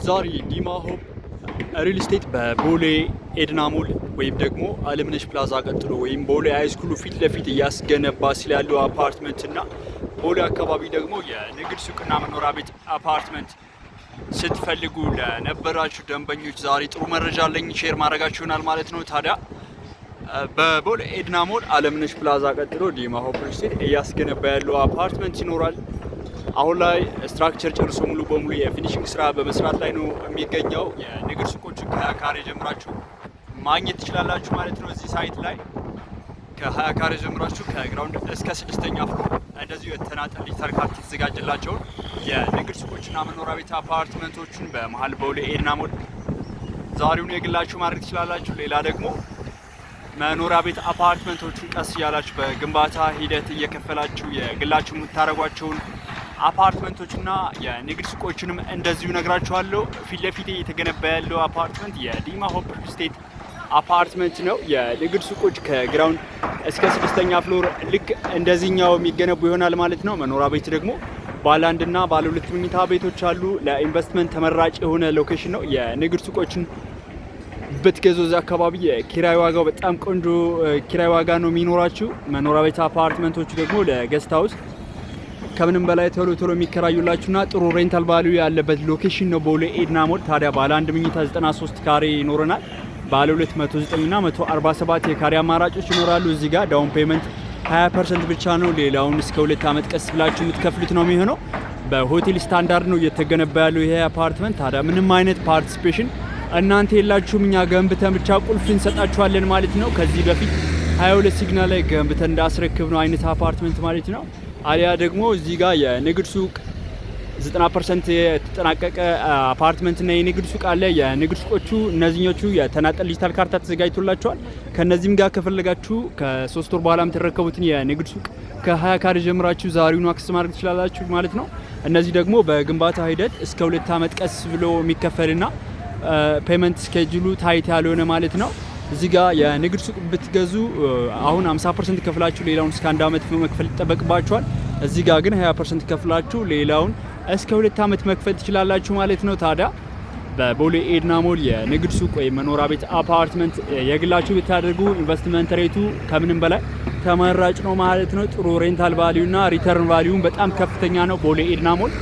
ዛሬ ዲማ ሆፕ ሪል ስቴት በቦሌ ኤድና ሞል ወይም ደግሞ አለምነሽ ፕላዛ ቀጥሎ ወይም ቦሌ high school ኡ ፊት ለፊት እያስገነባ ስላለው አፓርትመንት እና ቦሌ አካባቢ ደግሞ የንግድ ሱቅና መኖሪያ ቤት አፓርትመንት ስትፈልጉ ለነበራችሁ ደንበኞች ዛሬ ጥሩ መረጃ አለኝ፣ share ማድረጋችሁ ይሆናል ማለት ነው። ታዲያ በቦሌ ኤድና ሞል አለምነሽ ፕላዛ ቀጥሎ ዲማ ሆፕ ሪል ስቴት እያስገነባ ያለው አፓርትመንት ይኖራል። አሁን ላይ structure ጨርሶ ሙሉ በሙሉ የ finishing ስራ በመስራት ላይ ነው የሚገኘው። የንግድ ሱቆችን ከ20 ካሬ ጀምራችሁ ማግኘት ትችላላችሁ ማለት ነው። እዚህ site ላይ ከ20 ካሬ ጀምራችሁ ከ ground እስከ ስድስተኛ floor እንደዚሁ የተናጠል ዲጂታል ካርታ የተዘጋጀላቸውን የንግድ ሱቆችና መኖሪያ ቤት አፓርትመንቶችን በመሀል ቦሌ ኤድና ሞል ዛሬውኑ የግላችሁ ማድረግ ትችላላችሁ። ሌላ ደግሞ መኖሪያ ቤት አፓርትመንቶቹን ቀስ እያላችሁ በግንባታ ሂደት እየከፈላችሁ የግላችሁ የምታደርጓቸውን አፓርትመንቶችና የንግድ ሱቆችንም እንደዚሁ ነግራችኋለሁ። ፊት ለፊቴ እየተገነባ ያለው አፓርትመንት የዲማ ሆፕ ሪል ስቴት አፓርትመንት ነው። የንግድ ሱቆች ከ ground እስከ ስድስተኛ floor ልክ እንደዚህኛው የሚገነቡ ይሆናል ማለት ነው። መኖሪያ ቤት ደግሞ ባለ አንድና ባለ ሁለት መኝታ ቤቶች አሉ። ለኢንቨስትመንት ተመራጭ የሆነ location ነው። የንግድ ሱቆችን ብትገዙ እዛ አካባቢ የኪራይ ዋጋው በጣም ቆንጆ ኪራይ ዋጋ ነው የሚኖራችሁ። መኖሪያ ቤት አፓርትመንቶቹ ደግሞ ለ guest house ከምንም በላይ ቶሎ ቶሎ የሚከራዩላችሁና ጥሩ rental value ያለበት location ነው ቦሌ ኤድና ሞል። ታዲያ ባለ አንድ መኝታ 93 ካሬ ይኖረናል። ባለ ሁለት 109 እና 147 የካሬ አማራጮች ይኖራሉ። እዚህ ጋር down payment 20% ብቻ ነው። ሌላውን እስከ 2 ዓመት ቀስ ብላችሁ የምትከፍሉት ነው የሚሆነው። በሆቴል ስታንዳርድ ነው እየተገነባ ያለው ይሄ አፓርትመንት። ታዲያ ምንም አይነት participation እናንተ የላችሁም። እኛ ገንብተን ብቻ ቁልፍ እንሰጣችኋለን ማለት ነው። ከዚህ በፊት 22 ሲግናል ላይ ገንብተን እንዳስረከብነው አይነት አፓርትመንት ማለት ነው። አሊያ ደግሞ እዚህ ጋር የንግድ ሱቅ 90% የተጠናቀቀ አፓርትመንት እና የንግድ ሱቅ አለ። የንግድ ሱቆቹ እነዚህኞቹ የተናጠል ዲጂታል ካርታ ተዘጋጅቶላቸዋል። ከነዚህም ጋር ከፈለጋችሁ ከ3 ወር በኋላ የምትረከቡትን የንግድ ሱቅ ከ20 ካሬ ጀምራችሁ ዛሬውኑ access ማድረግ ትችላላችሁ ማለት ነው። እነዚህ ደግሞ በግንባታ ሂደት እስከ 2 ዓመት ቀስ ብሎ የሚከፈልና payment schedule ኡ tight ያልሆነ ማለት ነው። እዚህ ጋር የንግድ ሱቅ ብትገዙ አሁን 50% ከፍላችሁ ሌላውን እስከ አንድ ዓመት መክፈል ይጠበቅባችኋል። እዚህ ጋር ግን 20% ከፍላችሁ ሌላውን እስከ 2 ዓመት መክፈል ትችላላችሁ ማለት ነው። ታዲያ በቦሌ ኤድና ሞል የንግድ ሱቅ ወይም መኖሪያ ቤት አፓርትመንት የግላችሁ ብታደርጉ investment rate ኡ ከምንም በላይ ተመራጭ ነው ማለት ነው። ጥሩ rental value እና return value ን በጣም ከፍተኛ ነው ቦሌ ኤድና ሞል።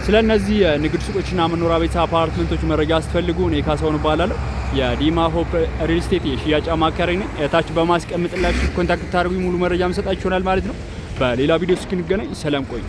ስለ እነዚህ የንግድ ሱቆችና መኖሪያ ቤት አፓርትመንቶች መረጃ ስትፈልጉ እኔ ካሳሁን እባላለሁ፣ የዲማ ሆፕ ሪል ስቴት የሽያጭ አማካሪ ነኝ። የታች በማስቀምጥላችሁ contact ታደርጉኝ ሙሉ መረጃ የምሰጣችሁ ይሆናል ማለት ነው። በሌላ ቪዲዮ እስክንገናኝ ሰላም ቆዩ።